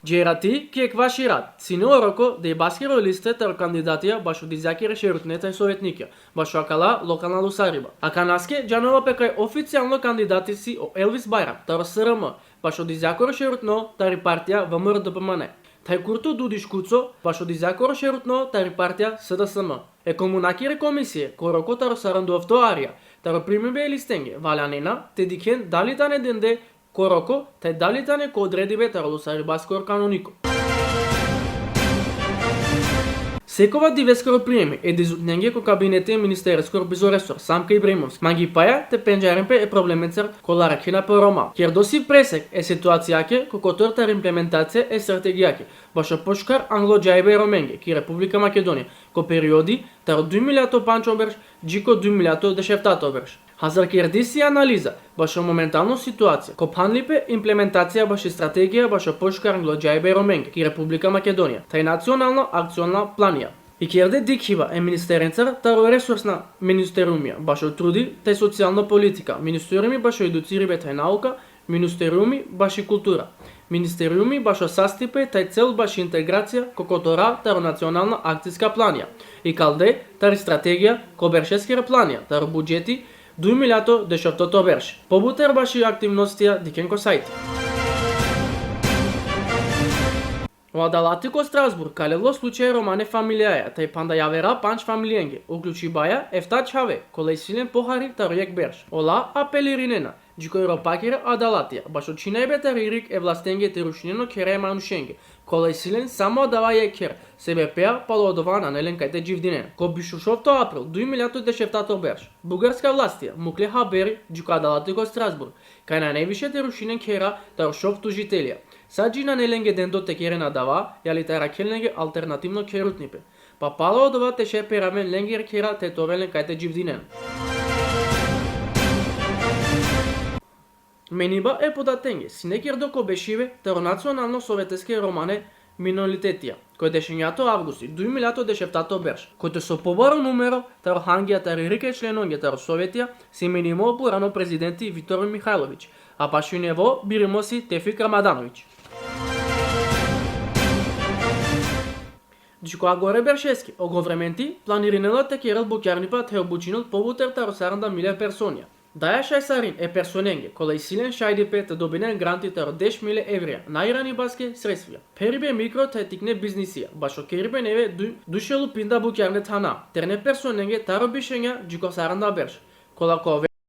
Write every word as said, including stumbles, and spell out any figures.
Džerati ki ekvaš i rat, sine o roko dejbaskoro liste taro kandidatija bašo dizjakere šerutne thaj sovetnikja, bašo akala lokalna lusariba. Akanaske džanela pe kaj oficijalno kandidati si o Elvis Bajram taro S R M, bašo dizjakoro šerutno tari partija V M R D P M N. Thaj Kurto Dudiš Kuco, bašo dizjakoro šerutno tari partija S D S M. E komunakere komisije, ko roko taro saranda ofto arja, taro primibe e listenge, valjanena te dikhen dali tane dende ko roko, thaj dali tane ko odredibe taro lusaribaskoro kanoniko. Sekova diveskoro prijemi e dizutnenge ko kabineti e ministereskoro bizo resor, Samka Ibrahimović, mangipaja te pendžaren pe e problemencar kola arakhena pe o Roma. Kerdo si presek e situacijake ko kotor tari implementacija e strategijake bašo pošukar anglo džajbe e Romenge ki Republika Makedonija, ko periodi taro duj miljato pandžto berš dži ko duj miljato dešeftato berš. Hazar kerdi si analiza bašo momentalno situacija, ko phanlipe implementacija baši strategija bašo pošukar anglo džajbe e Romenge ki Republika Makedonija, thaj nacionalno akciona planija. I kerde dikhiba e ministerencar taro resursna ministeriumija bašo trudi thaj socijalno politika, ministeriumi bašo educiribe thaj nauka, ministeriumi baši kultura, ministeriumi bašo sastipe thaj cel baši integracija ko kotora taro nacionalna akciska planija, i kalde tari strategija ko beršeskere planija taro budžeti duj miljato dešeftoto berš. Pobuter baši aktivnostija dikhen ko sajti. O adalati ko Strasburg kalelo slučaj romane familijaja, thaj panda javera pandž familijenge, uključibaja efta čhave, kola isi len pohari taro jekh berš. Ola apelirinena dži ko Evropakere adalatija bašo čhinajbe tari rik e vlastenge te rušinen o khera e manušenge, kola isi len samo adava jekh kher, sebepi palo odova nane len kaj te dživdinen. Ko biš u šovto april duj miljato dešeftato berš, bugarska vlastija mukle haberi dži ko adalati ko Strasburg kaj nane više te rušinen khera taro šov tužitelja. Sa dži nane lenge dendo te keren adava, jali te arakhen lenge alternativno kherutnipe. Pa palo odova te šaj peraven lengere khera te te oven len kaj te dživdinen. Meniba e podatenge sine kerdo ko bešibe taro Nacionalno soveteske romane minoritetija, ko dešenjato avgusti duj miljato dešeftato berš, kote so pobaro numero taro hangja tari rik e členonge taro sovetija si menimo o purano prezidenti Viktor Mihajlović, a pašo nevo birimo si Tevfik Ramadanović. Dži ko agore beršeske, o governmenti planirinela te kerel bukjarnipa te obučinel pobuter taro saranda milja personja. Daja šaj sarin e personenge kola isi len šajdipe te dobinen granti taro deš milja evrija, nairanibaske sredstvija. Pheribe mikro thaj tikne biznisija, bašo keribe neve du-, duj šel u pinda bukjarne thana, terne personenge taro biš enja dži ko saranda berš, kola ka oven